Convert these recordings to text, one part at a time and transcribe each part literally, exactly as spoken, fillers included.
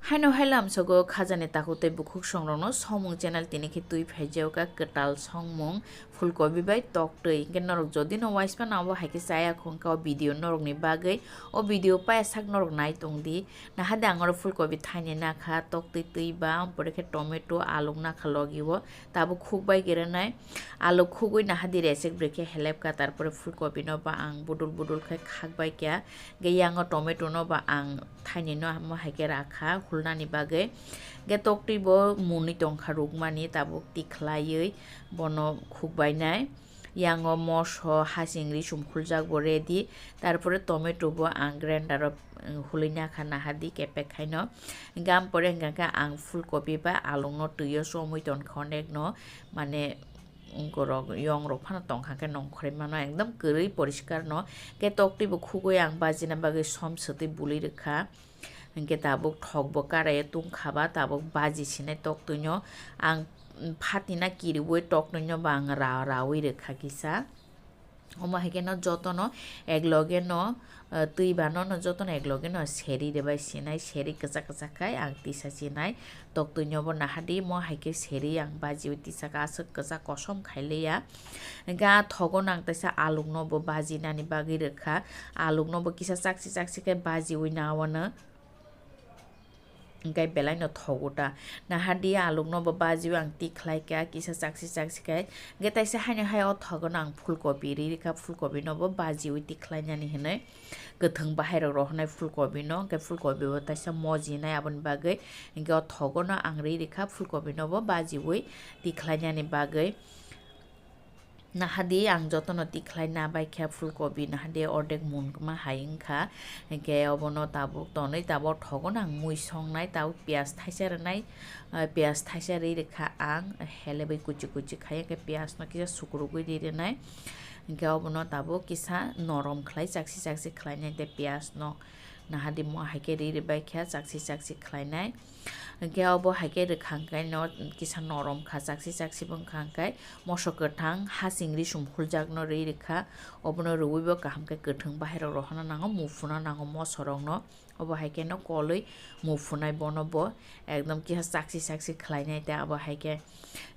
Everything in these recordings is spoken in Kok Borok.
Haino hai lamsogo khajani takhuk tei bukhuk songrokno Somung channel tini khe twi phaijago kwtal songmung phulkobi bai toktwi. Hinkhe norok jodi no waismano abo hai khe chaya khong kha o video norokni bagwi, o video paya sak norok nai tongdi. Nahade ang oro phulkobi thaini nakha, toktwi twi ba, pore khe tomato, aluk nakha logi o, tabuk khukbai gere nai. Aluk khugwi nahadi resek bwrwi khe helep kha, tarpore phulkobi no ba ang budul budul khe khakbai kha. Ge yango tomato no ba ang thaini no amo hai khe rakha hulnani bagwi. Ge toktwi bo mwnwi tongkha rukmani, tabuk tikhlaiwi bono khukbainai. Yango moso hasing risum khuljak bo ready. Tarpore tomato bo ang grinder o, um, hulwi nakha nahadi kepek khaino. Gam pore hwnkha khe ang phulkobi ba alung no twi o chomwi tonkha onek no, mane, Wngkorok, yongrok phano tongkha khe nongkhorwi mano, ekdom kwrwi poriskar no. Khe toktwi bo khugwi ang bajina bagwi som swtwi bului rwkha. Hinkhe tabuk thok bo karai o tungkha ba, tabuk baji sinai toktwi no. Ang phatina kiriwi toktwi no bo ang ra-, rawi rwkha kisa. Omo hai khe no joto no ek loge no, eh, twi bano no joto no ek loge no seri de bai sinai, seri kwchak kwchak khai ang tisa sinai. Toktwi no bo nahadi mo hai khe seri ang bajiwi tisa kha, aswk kwchak kosom khai liya. Hinkhe ah thogo nang taisa aluk no bo baji nani bagwi rwkha. Aluk no bo kisa chaksi chaksi khe bajiwi na wano. Hinkhe belai no thogo ta. Nahadi aluk no bo bajiwi ang tikhlai kha, kisa chaksi chaksi khai. Hinkhe taisa haino hai o thogo no ang phulkobi ri rwkha, phulkobi no bo bajiwi tikhlai nani hinwi. Kwthwng bahai rok rohornai phulkobi no, hinkhe phulkobi bo taisa mojinai aboni bagwi, hinkhe o thogo no ang ri rwkha phulkobi no bo bajiwi tikhlai nani bagwi. Nahadi ang joto no tikhlai na bai kha phulkobi, nahadi ordek mun kwma hai wngkha, hinkhe obo no tabuk tonwi tabuk thogo no ang mui songnai, tabuk piyaj thaisa rwnai, ah, piyaj thaisa ri rwkha ang, helebwi kuchi kuchi khai, hinkhe piyaj no kisa sukrubwi ri rwnai, hinkhe obo no tabuk kisa norom khlai chaksi chaksi khlainai tei piyaj no. Nahadi mo hai khe ri rwbai kha chaksi chaksi khlainai. Hinkhe obo hai khe rwkha hwnkhe no kisa norom kha chaksi chaksi bo wngkha hwnkhe moso kwthang hasing risum khuljak no ri rwkha. Obono rwui bo kaham khe kwthwng bahai rok rohorna nango, muphuna nango moso rok no. Obo hai khe no kolwi muphunai bono bo ekdom kisa chaksi chaksi khlainai tei abo hai khe.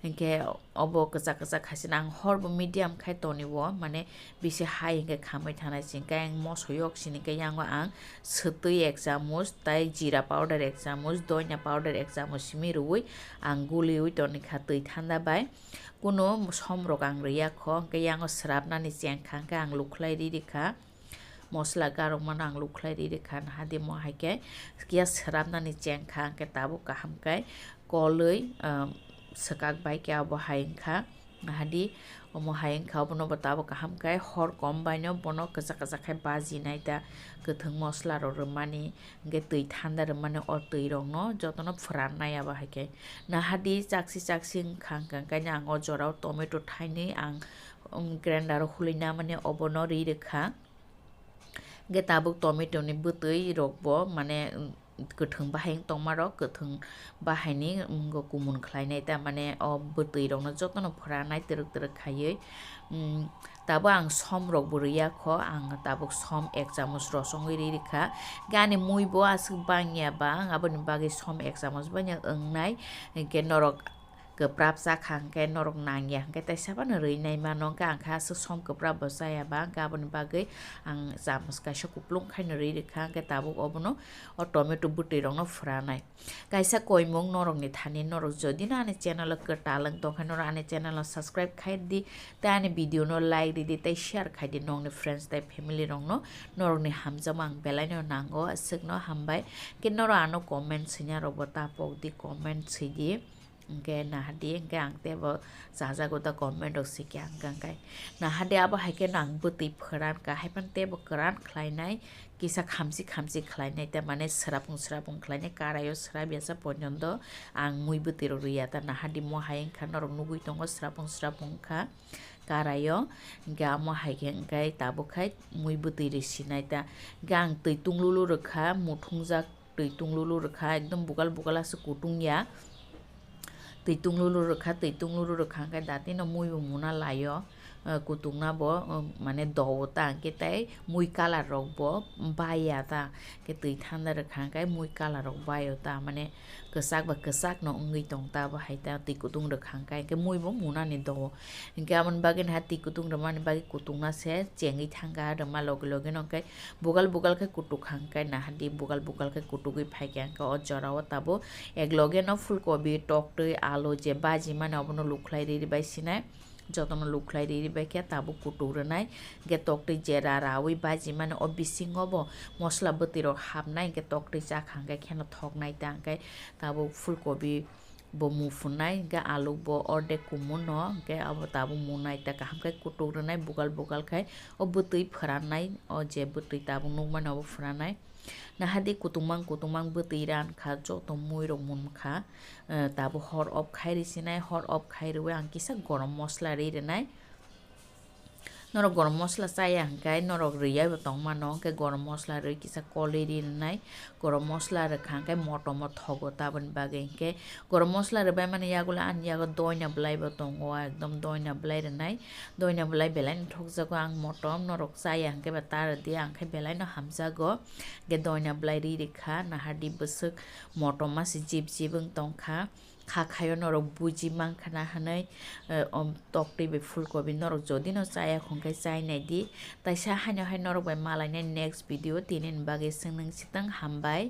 Hinkhe obo kwchak kwchak hai se ang hor bo medium khai toni o, mane bisi hai hinkhe khamwi thanai se hinkhe ang moso yok sini khe yango ang swtwi ek chamuch tei jeera powder ek chamuch, doina powder ek chamuch simi rwui ang guliui toni kha twi thanda bai. Kunu som rok ang rwya kho, hinkhe yango swrapnani cheng kha hinkhe ang lukhlai ri rikha. Mosla garokmano ang lukhlai ri rikha, nahadi mo hai khe kisa swrapnani cheng kha, hinkhe tabuk kaham khe kolwi, um, swkak bai khe abo hai wngkha. Nahadi omo hai wngkha, obono bo tabuk kaham khe hor kom baino bono kwchak kwchak khe bajinai ta, kwthwng mosla rok rwmani, hinkhe twi thanda rwmani, o twi rokno jotono phwrannai abo hai khe. Nahadi chaksi chaksi wngkha, hinkhe ang o jorao tomato thainwi ang, um, grinder o hulwi namani obono ri rikha. Hinkhe tabuk tomato ni bwtwi rok bo mane, um, kwthwng bahai wng tongma rok, kwthwng bahai ni wngkha kumun khlainai ta, mane o bwtwi rok no joto no phwranai twrwk twrwk khaiwi. Um, tabuk ang som rok bo rwya kho, ang tabuk som ek chamuch rosongwi ri rikha. Hinkhe ani mui bo aswk bangya ba, ang aboni bagwi som ek chamuch banya wngnai. Hinkhe norok kwprap cha kha hwnkhe norok nangya hwnkhe teisa phano rwi nai mano, hwnkhe ang khe aswk som kwprap bo chaya ba, hwnkhe aboni bagwi ang chamuch kaisa kuplung khaino rwi rwkha, hwnkhe tabuk obono o tomato bwtwi rokno phwranai. Kaisa koimung norokni thani, norok jodi no ani channel o kwtal wng tongkha, norok ani channel no subscribe khai di, tei ani video no like ridi tei share khai di nokni friends tei family rokno, norokni hamjakma ang belai no nango, aswkno hambai. Hwnkhe norok ano comment swina rokbo ta pok di, comment swi di. Hwnkhe nahadi, hwnkhe ang teibo chajago da comment rok se khe ang kang kai. Nahadi abo hai khe no ang bwtwi phwran ka, hai phano teibo kwran khlainai, kisa khamsi khamsi khlainai, ta mane swrapung swrapung khlainai, karaio swrap ya sa porjonto ang mui bwtwi rok rwya ta. Nahadi mo hai wngkha norok nugui tongo swrapung swrapung wngkha karaio, hwnkhe amo hai khe hwnkhe tabuk khai mui bwtwi rwi sinai ta. Hwnkhe ang twi tunglulu rwkha, muthungjak. Twi tunglulu rwkha, ekdom bugal bugal aswk kutung ya. Twi tunglulu rwkha, twi tunglulu rwkha hwnkhe dati no mui bo muna laio. ah, kutukna bo, ah, mane do-o ta, hwnkhe tei mui colour rok bo baiya ta, hwnkhe twi thanda rwkha hwnkhe mui colour rok baio ta, mane kwchak ba kwchak no wngwi tong ta, bo hai ta twi kutung rwkha hwnkhe, hwnkhe mui bo munani do-o. Hwnkhe aboni bagwi ha twi kutung rwmani bagwi kutukna se chengwi thangkha rwma logi logi no, hwnkhe bugal bugal khe kutuk hwnkhe nahardi bugal bugal khe kutugwi phaikha, hwnkhe o jora o tabuk ek loge no phulkobi, toktwi, alu je baji mani obono lukhlai riri bai sinai. Jotono lukhlai riri bai khe tabuk kutuk rwnai. Hwnkhe toktwi jera rawi baji mani o bisingo bo mosla bwtwi rok hapnai, hwnkhe toktwi chakha hwnkhe kheno thoknai ta, hwnkhe tabuk phulkobi bo muphunai, hwnkhe aluk bo ordek kumun no, hwnkhe abo tabuk munai ta kaham khe kutuk rwnai bugal bugal khai o bwtwi phwrannai, o je bwtwi tabuk nukmani obo phwrannai. Nahardi kutung mang kutung mang bwtwi ran kha, joto mui rok mun kha, eh, tabuk hor off khai rwsinai, hor off khai rwui ang kisa gorom mosla ri rwnai. Norok gorom mosla chaya hwnkhe norok rwya bo tongmano, hwnkhe gorom mosla rwi kisa kolwi ri rwnai. Gorom mosla rwkha hwnkhe motom o thogo taboni bagwi, hwnkhe gorom mosla rwbaimani yagulo ani yago doina bwlai bo tongo, ekdom doina bwlai rwnai. Doina bwlai belai no thokjago ang motom, norok chaya hwnkhe ba ta rwdi, ang khe belai no hamjago. Hwnkhe doina bwlai ri rwkha, nahardi bwswk motom masi jip jip wng tongkha. Kha khaio norok buji mankha na hwnwi, eh, om toktwi bai phulkobi norok jodi no chaya hwnkhe chai naidi. Taisa haino hai norok bai malainai next video, tini ni bagwi swngwng sitwng, hambai.